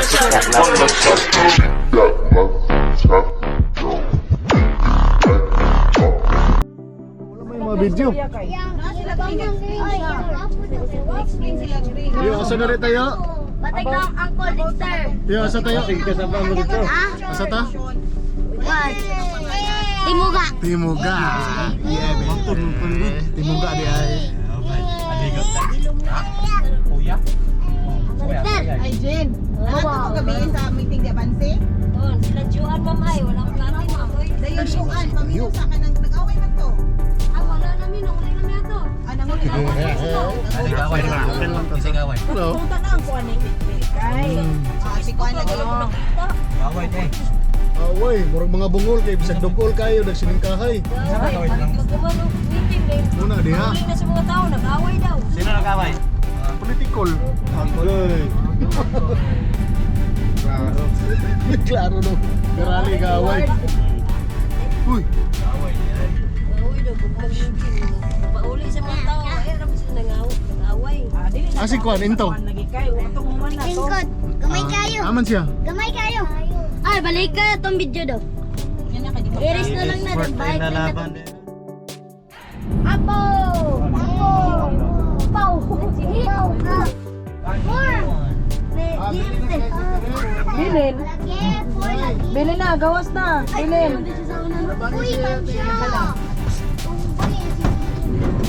That love. Wala may mga video. Yo, asa na rin tayo? Patay na ang Uncle Dexter. Yo, asa tayo? Ah? Asa ta? What? Timuga. Timuga. Yeah, man. Timuga di ay. Ay, Jen. Lahat ko gabi sa meeting di Abanse. Oh, sila Juan ma'am ay wala akong klaro ma'am. Oy, Dayon Juan, paminaw sa akin ang nag-away man to. ah, wala namin, nanguli namin ato. Ah, nanguli na. Hello. Punta na ang kuan ni Bitbit kay. Ah, si Kuan lagi. Away, murag mga bungol kay bisag dugol kayo nagsiningkahay. Magkumano meeting din. Muna diha. Nanguli na sa mga tao, nag-away daw. Sino nag-away? Political. Agay. Klaro. Klaro no. Garali kaaway. Uy, Away daw, gugmang meeting. Pauli sa mga tao, ay aram sila nag-away. Ah, dili na. Ah, si Kuan, into. Kuan lagi kay utong man na to. Lingkod. Gamay kayo. Aman siya. Gamay kayo. Ay, balik ka itong video daw. Iris na lang na. Balik na lang na. Apo! Apo! Pau! Pau! Four! Bilin. Four lagi. Bilin na, gawas na. Bilin. Uy, siya!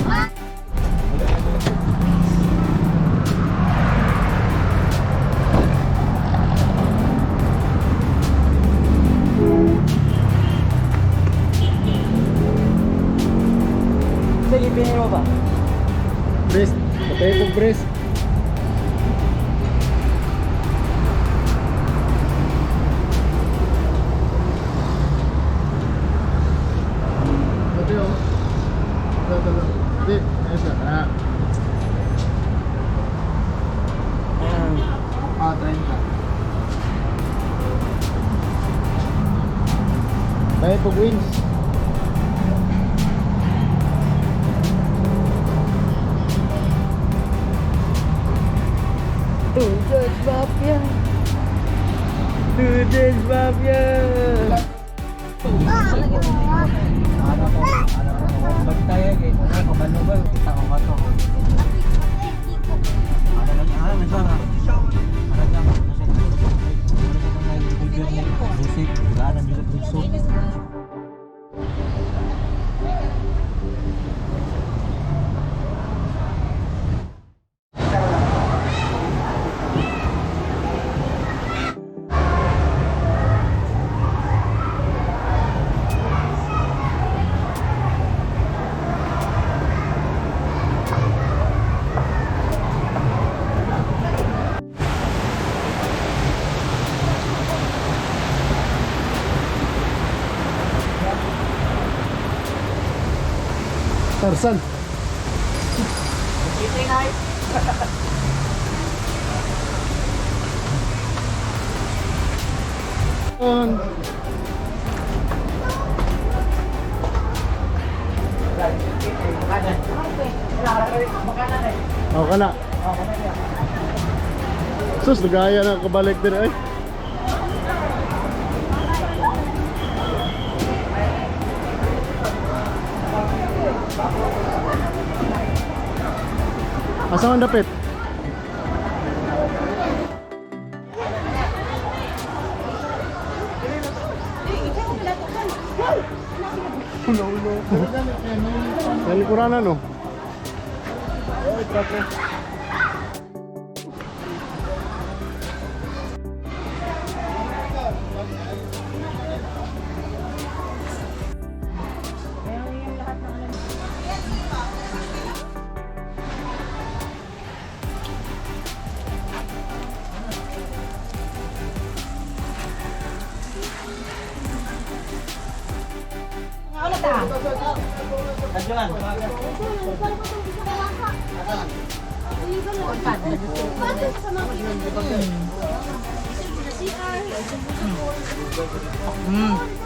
Ah! Sige, bilhin mo ba? Breast. Patay kong breast. Pati oh. Ito, ito, ito. Di, ayos na. Ah. Ah, 30. Tayo pag wings. Two George Mafia. Two days, Mafia! Tarzan. On. Oh, kana. Sus, nagaya na kabalik din ay. Asa man dapit? Sa likuran na, no?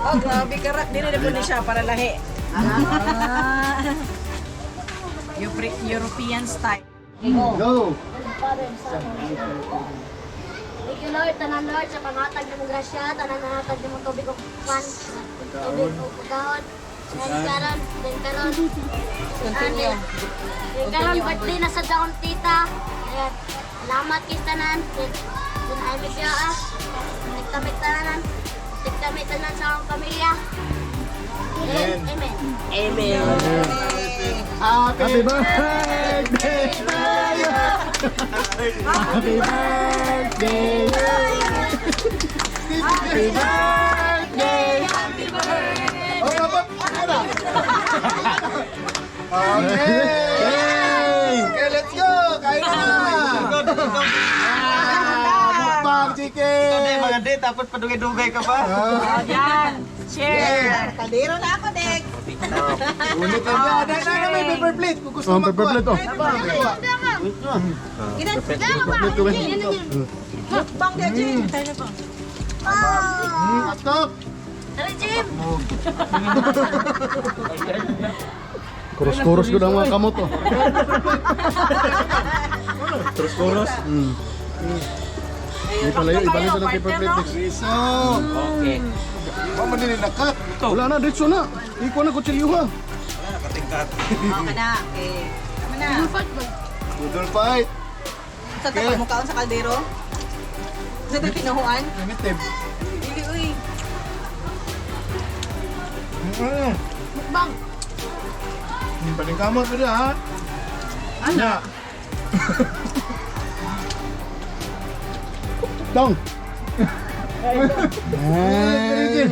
Oh, grabe karak. Dili na po ni siya para lahi. Ah. European style. Go! Thank you, Lord. Tanan, Lord, sa pangatag ng grasya, tanan nahatag ng tubig o pan, tubig o pagkaon. Then karon, then karon. Continue. Then karon birthday na sa daon tita. Ayan. Salamat kay tanan. Then ay miss you ah. Nagtamit tanan. Nagtamit tanan sa akong pamilya. Amen. Amen. Amen. Happy birthday to you. Happy birthday to you. Happy birthday. Happy birthday. Oh, dapat ano na? Okay! Okay, let's go! Kain na! Ah, Mukbang chicken! Ikaw na mga di, tapos padugay-dugay ka pa. Oh, yan. Share. Kaldero na ako, Dex. Ulit lang yan. Dahil na may paper plate. Kung gusto Oh, paper plate, oh. Inan, Paper plate ko, eh. mukbang dia, Jim. Atop! Tara, Jim! Kuros-kuros ko ang mga kamot, oh. Kuros-kuros. Hindi pala yun, ibalik na ng paper plate next. Riso! Okay. Mama din nakat. Wala na, diretso na. Ikuha na kutsilyo ha. Okay na. Okay. Tama na. Noodle fight. Sa tapat mo kaon sa kaldero? Sa tapat pinuhuan? Primitive. Dili, uy. Mukbang. Paling kamot pa ha? Ano? Dong. Hey.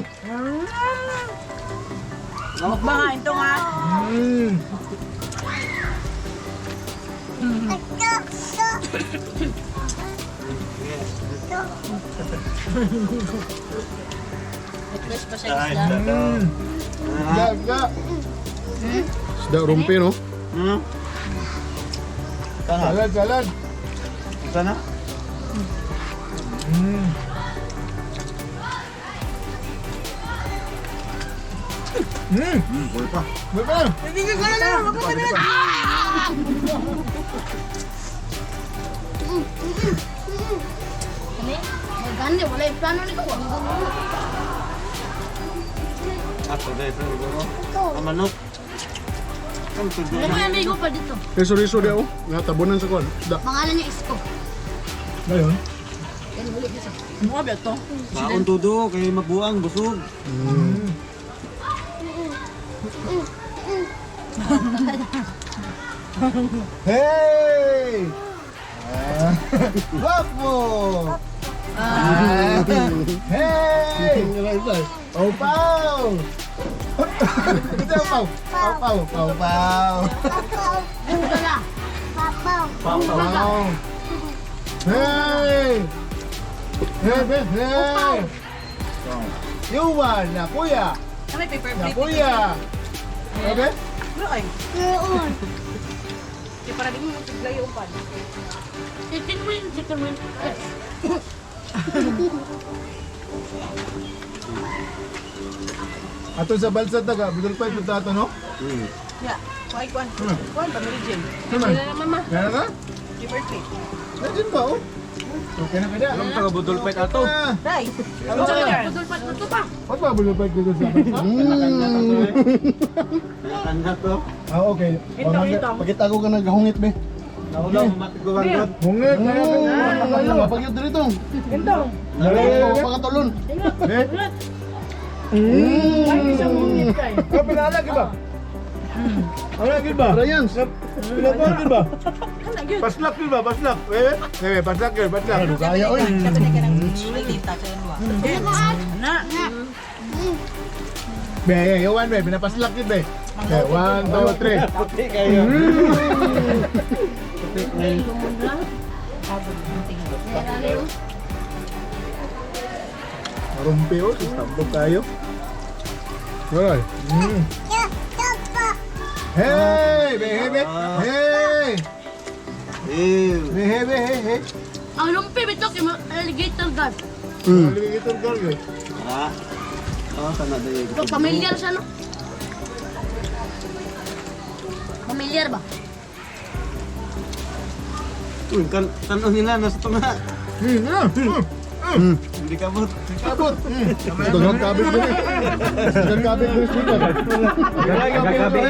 Mukbang nga, ito nga. Request pa siya isda. Ga, ga. Isda rumpi, no? Hmm? Salad, salad. Sana? Boy pa. Boy pa. Kami? Maganda, wala yung plano ni ko. Ako dahil siguro. Ang manok. Ang tudo. Wala may amigo pa dito. Riso-riso di, oh. Nga, tabunan sa kwan. Isda. Pangalan niya Isko. Ngayon? Yan, huli siya. Mga ba ito? Baon tudo, kay mabuang, busog. Hey! Ah, Wapo! Ah, hey! Pau pau! Ito ang pau. Pau pau pau pau. Bugala. Pau pau. Hey! Hey, hey, hey! Yuwan na kuya! Ah, may paper Na plate. kuya! Okay? Bro, ay. Noon. Di para di mo magtigla yung pan. Chicken wing, chicken wing. Ato sa balsa taga, budol pa ito ato no? Ya. Kuan, kuan. Kuan, pa Jim. Mama. Meron ka? Paper plate. Nandiyan ba oh? Okay na pwede. Alam taga budol pa ato. Ah, Rice. ano ba? Budol pa, budol pa. Ba't ba budol pa dito sa balsa? Kanya to. Ah, okay. Ito, ito. Pakita ko ka naghungit, be. Naulaw, matiguan doon. Hungit. Mapagyo dito. Ito. Dali, pakatulon. Eh? Ay, isang hungit kay. Oh, pinalag ba? Wala gid ba? Ryan, Pinalag gid ba? Paslak gid ba? Paslak. Eh, eh, paslak gid, paslak. Ano kaya oy? Sabi na ka ng may data sa inyo. Na. Be, eh, yawan be, pinapaslak gid be. Okay, 1 2 3. Puti kayo. Rumpi oh, tambok tayo. Aray. Hey, be, hey, be. Hey! Ew. Be, hey, be, hey, hey. Ang lumpi, bito, kay alligator guard. Alligator guard eh. Ah. Oh, sana dahil. Ito, familiar siya, no? Familiar ba? Uy, kan tanaw nila nasa tunga. Hmm, hmm. Hindi ka mo. Abot. Daghang kabig diri. Daghang kabig diri speaker. Gagabig.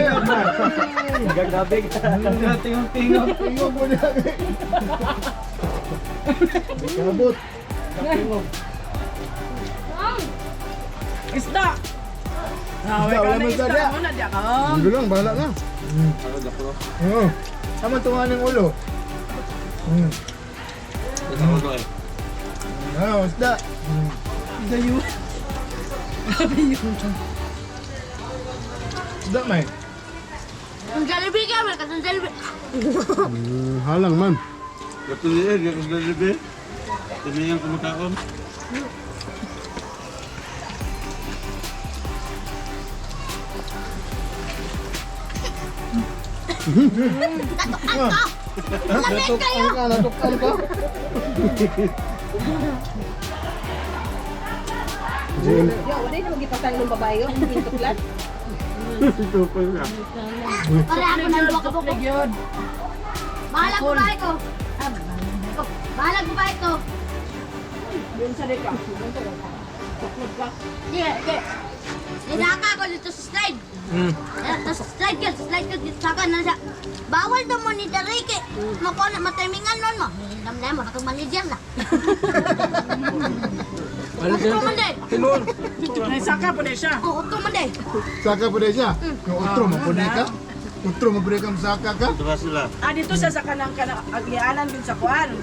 Gagabig. Tingog-tingog. Tingog mo niya. Abot. Isda. Ah, Isda, wala man isda. isda. Muna diya ka. Hindi lang, bahala na. Oo. Tama tunga ng ulo. Ulo eh. Ah, isda. Gayo. Isda may. Ang Jollibee ka, may kasang Jollibee. Halang man. Gatuloy eh, gatuloy eh. Tumingin kumakaon. Natukan ka! Lamig kayo! Ka, natukal ka. GM. Yo, wala na magipasal ng babae yun. Hindi tuklan. Para ako nang duha ka buko. Yun. Bahala ko bahay ko. Ah, bahala ko bahay ko. Yun sa ka. Tuklod ka. Sige, sige. Nisaka ako dito sa slide. Tapos slide ka, slide ka dito sa akin. Nasa, bawal daw mo ni Darike. Makuha na matimingan nun mo. Hindam na mo, nakang manager na. Utro man day. Naisaka po na siya. Oh, utro man day. Saka po din siya. Yung utro mo po ka. Utro mo po ka saka ka. Diba sila? Ah, dito siya sa kanang kanang aglianan din sa kuan.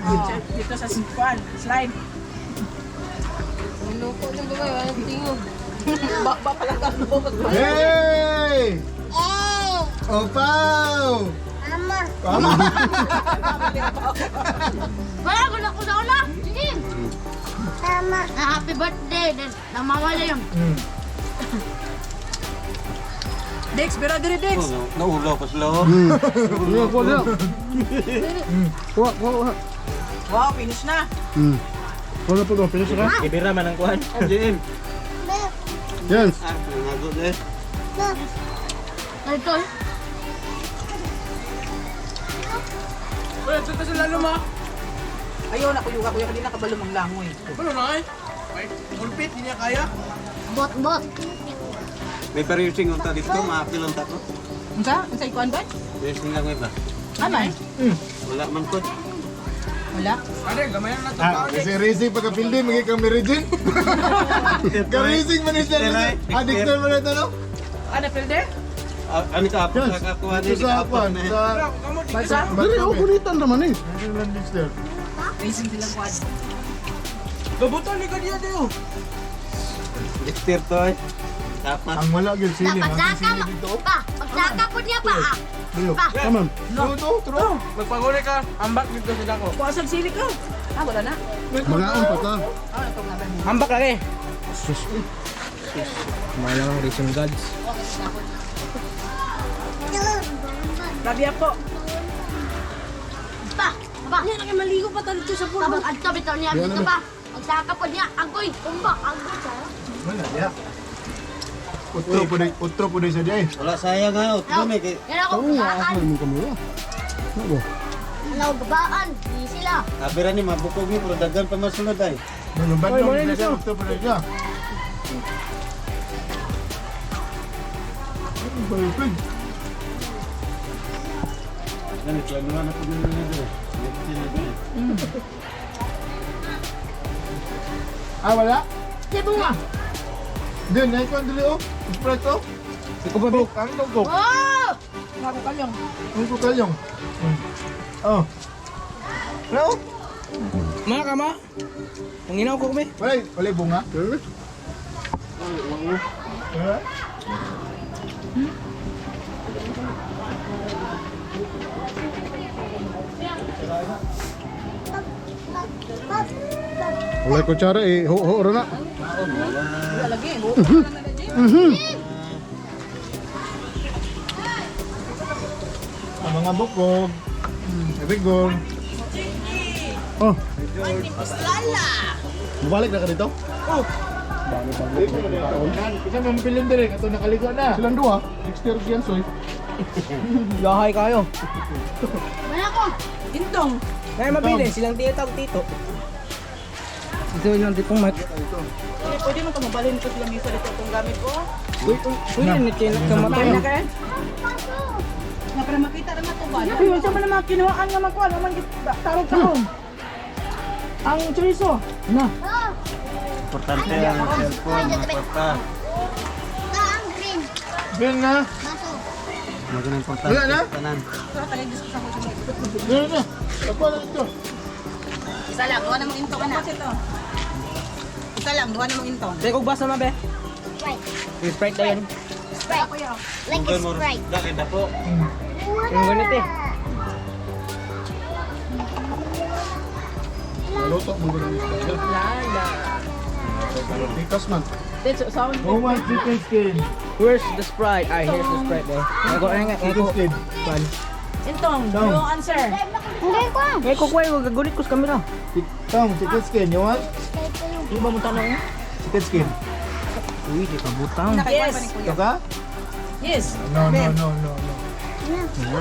Dito sa kuan, slide. Loko ng babae, walang tingog. Ba, ba pala ka Hey! Eh, Opaw! ama. Tama. Wala ko na ko sa una. Sige. Tama. Na happy birthday. Then, namawala yun. Dex, pero diri Dex. Oh, Naulaw pa sila oh. Kuha, kuha niya. Kuha, kuha, kuha. Wow, finish na. Kuha na po doon, finish ka. Ibira man ang kuhan. JM. Yes. Ah, nangagot eh. Ito. Wala, ito sa lalo mo. Ayaw na kuyuga, kuya, kanina kabalo mang langoy. Wala na eh. Ay, pulpit, hindi niya kaya. Bot, bot. May perusing unta dito, maapil unta ko. Unsa? Unsa ikuan ba? Perusing lang iba. Aman? Wala man ko. Wala. Ano, gamay na nato. Ah, kasi racing pagkapildi, magiging kang Mary Jane. Ka-racing man siya. Ah, Dexter man ito, no? Ano, Pilde? Ah, ano ka apot Yes. sa kakuha Dito sa kuwan, sa... Sa? Diri, oh, kunitan naman eh. Dito lang, Dexter. Racing silang kuan. Gabutan ni ka diya diyo. Dexter to eh. Dapat. Ang wala gyud sili, Dapat ang saka sili ma. dito. Pa, pagsaka po niya pa. Ah. Dito. Pa. Tama. True, true, true. Magpaguli ka, ambak dito sa dako. Kuha sa sili ko. Ah, wala na. Mangaon pa ta. Ah, natong na ba? Ambak lagi. Sus. Mahal ang racing gods. Rabia po. Pa. Pa. Hindi na kayo maligo pa tayo dito sa pool. Tapos adto bitaw niya Yan dito na. pa. Pagsaka po niya, agoy, tumba, agoy siya. Wala, diya. Utro po din, utro po din siya diya eh. Wala sayang ha, utro may kay. Yan ako, Oo, babaan. asa mo kamo. Ano? Ano, babaan. Di sila. Sabi ra ni mabukog ni pero daghan pa masunod ay. Ano ba Oy, mali siya, dito. utro po din siya. Perfect. Ano plano na po nila dito. Dexter na dito. Ah, wala? Di bunga. Din, naikuan dili oh. Sprite oh. Ikaw ba, Coke, ang itong Coke. Oh! Bago kalyong. Ang Coke kalyong. Oh. Wala oh. Mga kama. Ang ko kami. Wala, wala bunga. Wala. Wala kutsara eh, ho ho ra na. Wala lagi. Buo lang na Jim. Ang mga bukog. Rigor. Oh. Mabalik na ka dito? Oh. Isa mong pilim dire kato nakaligo na. Silang duha, Dexter Giansoy. Yahay kayo. Wala ko. Intong. Kaya mabili, silang tita o tito. Ito lang ditong mic. Pwede mo tumubalin ko sila misa dito itong gamit ko. Uy, uy, uy, kamatay. Na kay? Nga para makita ra man to ba? Uy, unsa man naman kinuhaan nga magkuan, man tarog kaon. Ang chorizo. Na. Importante ang cellphone, mga kwarta. Ito ang green. Green na. Baso. Mga importante. Wala na? Tanan. Green na. Ako na ito. Isa lang, duha na mong into ka na. Isa lang, duha na mong into. Dahil kog basa na be. Sprite. Yung Sprite na yun. Sprite. Like a Sprite. Daki na po. Yung ganito eh. Maluto mo ba ng isda? Pikas man. Dito sa No one chicken skin. Where's the Sprite? Ay, here's the Sprite eh. Ngayon ko, ngayon Chicken ko. skin. Pan. Intong, you answer. Hindi ko. Ngayon ko kuya, gagulit ko sa camera. Tom, chicken skin. You want? Di ba mo tanong? Chicken skin. Uy, di ka butang. Yes. Ito ka? Yes. No, no, no, no, no.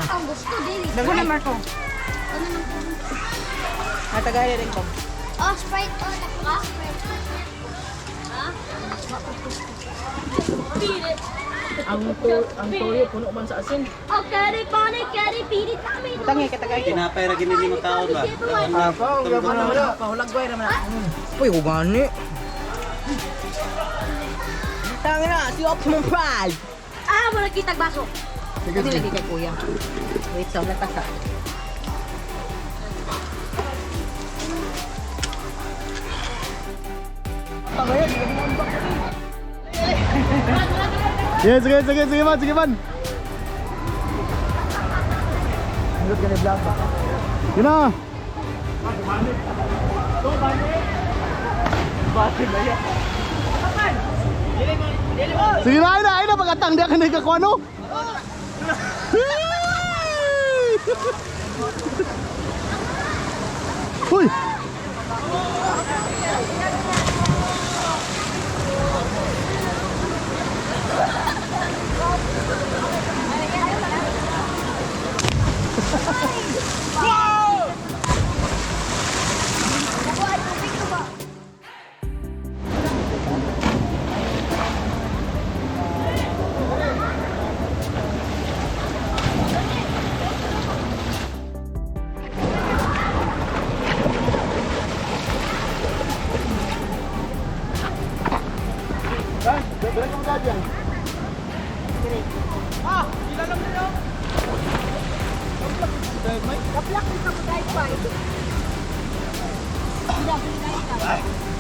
Ang gusto dili. Daghan na Marco. Ano nang Natagay rin ko. Oh, Sprite. Oh, dako Sprite. Ha? Pilit. Ang toyo puno man sa asin. Oh, kari pane, kari pilit kami. Tangi katagay ko. Kinapay ra gini ni mga tao ba? Ah, kaon ka pa na wala. Pahulagway ra man. Uy, gani. Tangina na, si Optimum Prime. Ah, mo nakita baso. Chicken Hindi skin. lagi kay kuya. Wait, sa ulat ka. Sige, sige, sige, sige man, sige man. Yun na. Sige na, ay na, ay na, pagkatang di ka nagkakuha, no? Uy!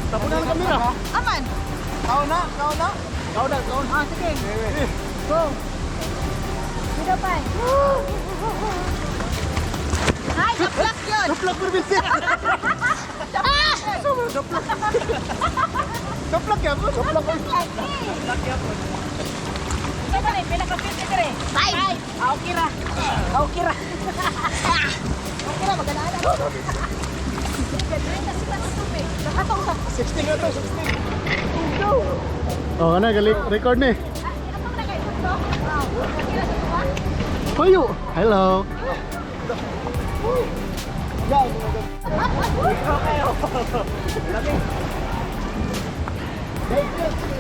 Tapo na ang kamera. Aman. Kao na, kao na. Kao na, kao na. Ah, sige. Go. Dito pa. Ay, kaplak yun. Kaplak pero bilsi. Ah! Kaplak yan. Kaplak. Ito ni pinaka-fit ni dire. Five. Ah, okay ra. Okay ra. Okay ra, maganaan ako. 16 na to, 16. Oh, ano, gali, record ni. Hoyo. Hello.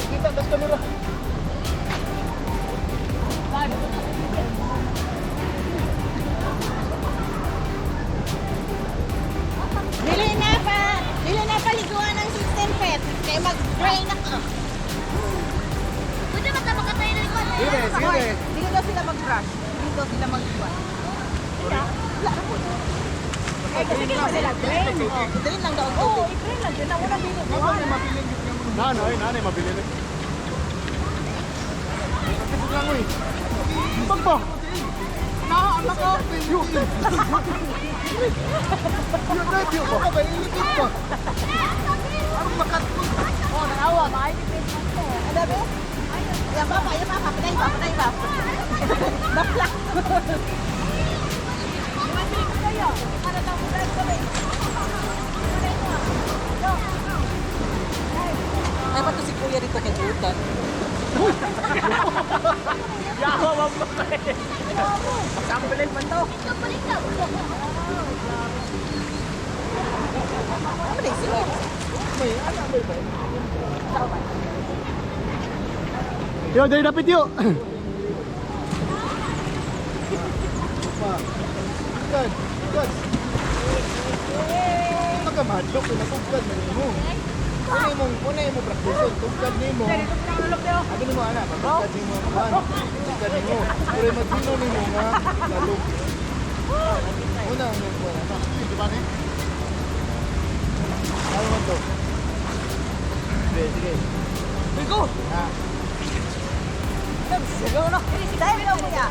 Kita tas kamera. Dili na pa. Dili na paliguan ng 16 pet. Kay mag-drain ako. Pwede ba tayo makatayo na likod? Sige, sige. Dili daw sila mag-brush. Dili daw sila mag-buwan. Wala na po. Eh, kasi kaya sila drain. Oh, drain lang daw ang tubig. Oh, i-drain lang dyan. Wala dili buwan. Nanay, nanay mabili na. Lang uy. Pagpa. No, ang ako. Yun. Yun na, yun. Baka ba, ilikit pa. Oh, naawa, maayo ni Facebook ko. Ano ba? Ayan pa, ayan pa, patay pa, patay pa. Naplak. Ay, ba't to si Kuya dito kay Utan? Sample man to. Ito, balik ka. Ano ba sila? May anak ba ba? Yo, dali dapat yo. Pa. Tugkad, tugkad. Pagka madlok na tugkad man nimo. Una imong practice tugkad nimo. Abi nimo ana, pagtugkad nimo kuan. Tugkad nimo. Pero magbino nimo nga lalog. Una ang imong kuan ana. Di ba ni? Ano man to? Sige, sige. Bigo. Ah. Sigaw na. Dive daw kuya.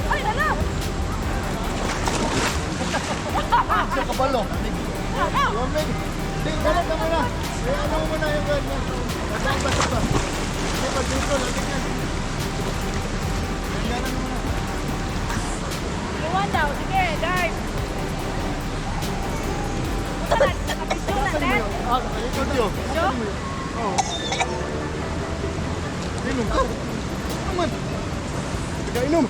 Ay, lala. Sa kabalo. Wamig. Di, ganun ka muna. Eh, ano mo muna yung ganyan. Basta iba sa ba. Hindi, pag dito, lagi yan. Ganyan mo muna. Iwan daw. Sige, dive. Nakapisyo na, Ted. Ah, nakalikod yun. Oo. Inom ka. Naman. Tiga inom.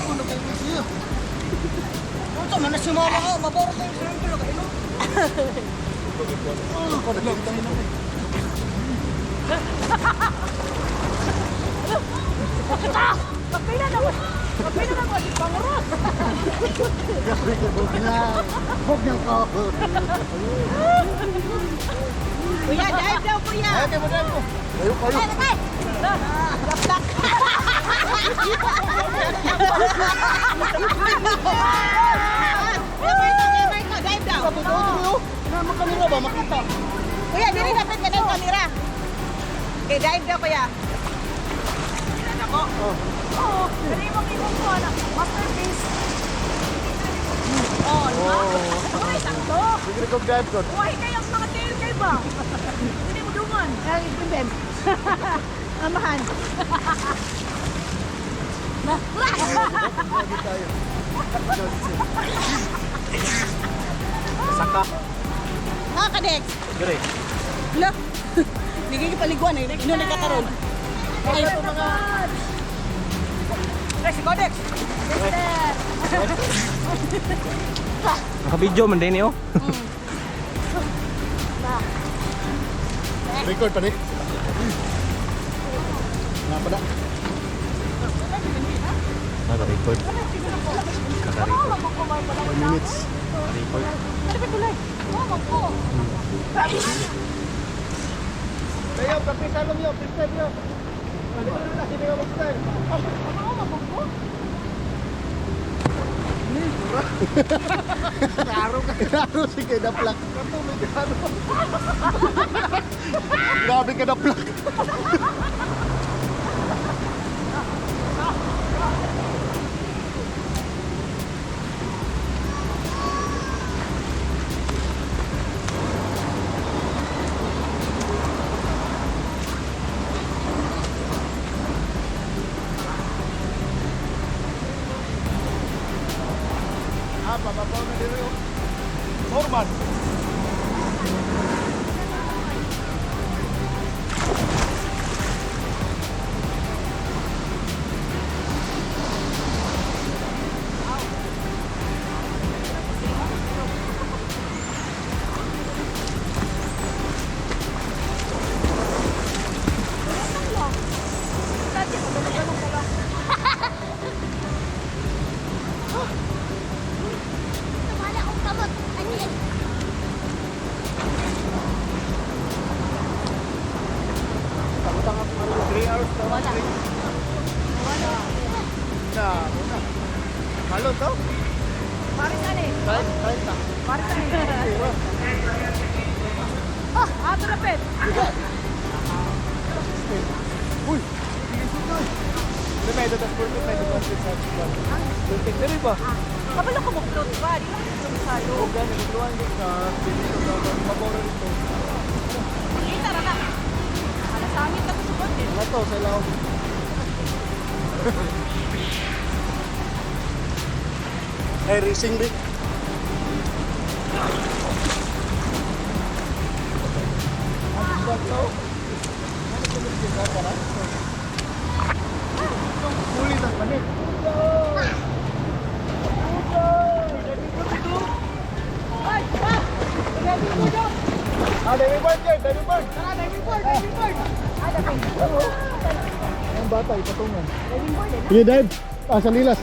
Ano na kayo siya? Unsa man na si mama ko, maboro ko yung swimming pool kainom. Oh, kadagdag tayo na. Pagpila na ko. Pagpila na ko si Panguros. Huwag niyang ka. Kuya, dive daw kuya. Ay, kaya mo na ko. Kayo, kayo. Ay, Daplak. Kuya Marco, Kuya Marco, dive daw. Tapos ako dito. Na kamera ba makita? Kuya, dili dapat ka ng kamera. Okay, dive daw kuya. Oo, dali mo imong ko anak. Masterpiece. Oh, di ba? Ay, sakto. Sige ko drive ko. Wahi kayo ang mga tail kay ba? Hindi mo dungan. Ay, bim. Amahan. Lagi tayo. Saka. Mga kadex. Dire. Lo. Hindi ka paliguan eh. Ino nagkakaroon. Ay, mga... Rex, Codex. Naka-video man din eh oh. Record pa ni. Nga pa na. Naka-record. Naka-record. 4 minutes. Naka-record. Tayo, practice alam yo, freestyle yo. Ano na sino ka mag-style? Klaro ka. Klaro si Kedaplak. Grabe ka daplak. Ah, papapaw na dito yung Norman. Wala akong kamot. Ano yan? Wala. Na, una. Malo to? Paris ani. Kahit, kahit na. Paris ani. Oh, Ah, ito na pet. Uy! Hindi, may datas pulpit, may datas pulpit sa pulpit. Dili ba? Kabalo ko mo float ba? Di lang ito salo. O gani, magluwan din ka. Dili ko ka, maboro dito. Kita ra na. Alasangit na ko sa konti. Wala to, sa ilaw. Ay, racing bi. Ang bato. Ano ko nagsiga para? Huli ng panik. Ay, ah! Ah, diving board, Kurt, diving board. Tara, diving board, diving board. Ah, diving Ang bata, ipatungan. Diving board eh. Sige, dive. Ah, sa lilas.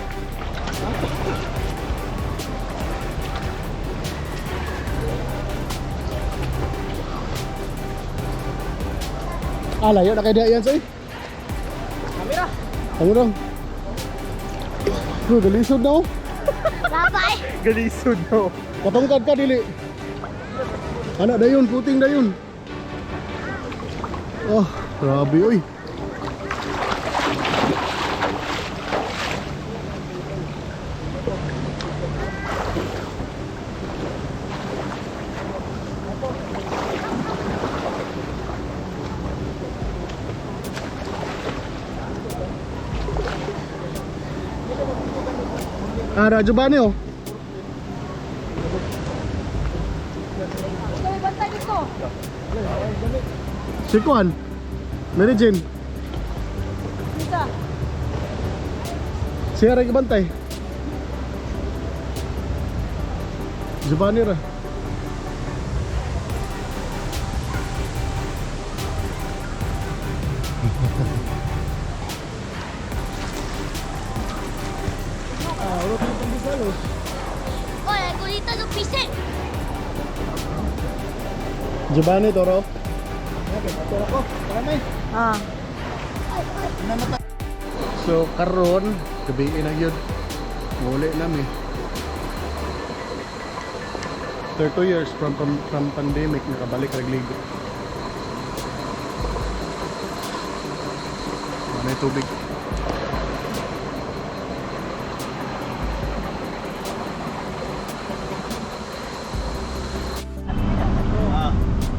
Ah, layo na kay yan, sir. Kamera. Ano lang? Bro, galisod na oh. Babay. Galisod no. Patungkad ka, dili. Ano, dayon, puting dayon. Oh, grabe, oy. Ah, Radyo Bani, oh. Ikaw may bantay dito. Si Juan. Mary Jane. Isa. Siya rin bantay. Giovanni ra. Ah, wala pa pandesal oh. Oy, kulita sa pisi. Giovanni toro. Okay, toro ko. Tara may. Ah. So karon gabi na gyud. Muli nami. After 2 years from pandemic nakabalik rag ligo. Ano yung tubig?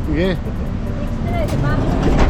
Sige. Next na, sa bago.